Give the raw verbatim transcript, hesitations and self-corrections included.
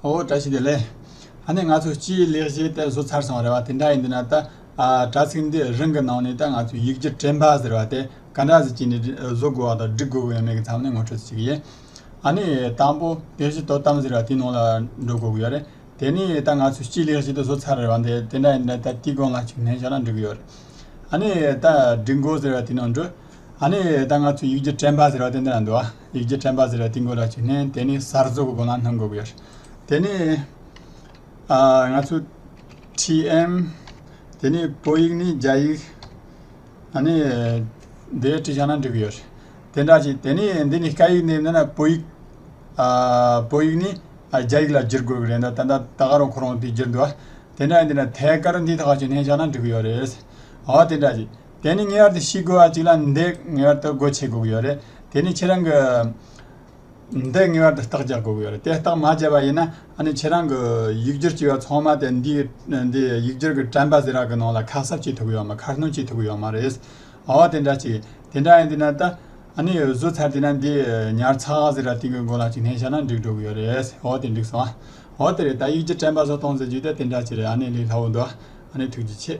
ཨོ་བཀྲ་ཤིས་བདེ་ལེགས། ཨ་ནི་ང་ཚོ་སྤྱིའི་ལེགས་བཤད་དེ་བཟོ་ཚར་སོང་རེད་བ། དེ་འདྲ་ཡིན་དུས་ན་ད་ཨ་དྲ་ཚིགས་འདི་རང་གི་ནང་ནས་ད་ང་ཚོ་ཡིག་སྒྱུར་དྲན་པ་ཟེར་བ་དེ་ག་འདྲ་ཟིག་བྱས་ནས་བཟོ་དགོས་བ་དང་སྒྲིག་དགོས་ཀྱི་ཡོད་མེད་ཀྱི་ཚབ་ནས་ངོ་སྤྲོད་ཅིག་ཡིན། ཨ་ནི་དང་པོ་ལེགས་བཤད་དོ་དམ་ཟེར་བ་དེའི་ནང་ལ་འགྲོ་དགོས་ཀྱི་ཡོད་རེད། དེ་ནས་ད་ང་ཚོ་སྤྱིའི་ལེགས་བཤད་དེ་བཟོ་ཚར་རེད་བ། འདི་དེ་འདྲ་ཡིན་ན་ད་དེའི་སྒང་ལ་ཅིག་ལྷན་བཞག་ན་འགྲིག་གི་ཡོད་རེད། ཨ་ནི་ད་སྒྲིག་འགོད་ཟེར་བ་དེའི་ནང་འགྲོ། ཨ་ནི་ད་ང་ཚོ་ཡིག་སྒྱུར་དྲན་པ་ཟེར་བ་དེ་འདི་ལ་འདུག་ཨ། ཡིག་སྒྱུར་དྲན་པ་ཟེར་བ་དེའི་སྒང་ལ་ཅིག་ལྷན། དེ་ནས་གསར་བཟོ་གི་སྒང་ལ་ལྷན་དགོས་ཀྱི་ཡོད་རེད། དེ་ནས་ཨ་ང་ཚོ་ཊི་ཨེམ། དེ་ནས་བོད་ཡིག་ནས་རྒྱ་ཡིག། ཨ་ནི་འདི་བྲིས་བཞག་ན་འགྲིག་གི་ཡོད་རེད། དེ་འདྲ་ཅིག་དེ་ནས་འདི་ནས་སྐད་ཡིག་འདི་ཡིན་ན་བོད་ཡིག་ཨ་བོད་ཡིག་ནས་ཨ་རྒྱ་ཡིག་ལ་བསྒྱུར་དགོས་ཀྱི་རེད། ད་ད་ད་ག་རང་ཁོ་རང་དེ་བསྒྱུར་འདུག་ཨ། དེ་འདྲ་ཡིན་དུས་ན་ཐད་ཀར་འདིའི་ཐོག་ཅིག་ལྷན་བཞག་ན་འགྲིག་གི་ཡོད་རེད། ཨོ་དེ་འདྲ་ཅིག་དེ་ནས་ངེས་པར་དུ་ཤེས་དགོས་པ་ཅིག་ལ་འདི་ངེས་པར་དུ་སྒོ་ཕྱེ་དགོས་ཀྱི་ཡོད་རེད། དེ་ནས་ཁྱེད་རང་གི་འདི་ངེས་པར་དུ་རྟགས་རྒྱག་དགོས་ཀྱི་ཡོད་རེད། དེ་རྟགས་མ་བརྒྱབ་པ་ཡིན་ན་ཨ་ནི་ཁྱེད་རང་གི་ཡིག་སྒྱུར་བྱས་པ་ཚང་མ་དེ་འདི་འདི་ཡིག་སྒྱུར་གྱི་དྲན་པ་ཟེར་བ་གི་ནང་ལ་ཁ་གསབ་བྱེད་ཐུབ་ཀྱི་ཡོད་མ། ཁ་སྣོན་བྱེད་ཐུབ་ཀྱི་ཡོད་མ་རེད། ཨོ་དེ་འདྲ་ཅིག་དེ་འདྲ་ཡིན་དུས་ན་ད་ཨ་ནི་བཟོ་ཚར་དུས་ན་འདི་ཉར་ཚགས་ཟེར་བ་དེ་གི་སྒང་ལ་ཅིག་ལྷན་བཞག་ན་འགྲིག་འགྲོ་གི་ཡོད་རེད། ཨོ་དེ་འགྲིག་སོང་ཨ། ཨོ་དེ་རེད། ད་ཡིག་སྒྱུར་དྲན་པ་བཟོ་སྟངས་ཟེར་རྒྱུ་དེ་དེ་འདྲ་ཅིག་རེད། ཨ་ནི་ལས་སླ་བོ་འདུག་ཨ་ནི་ཐུགས་རྗེ་ཆེ།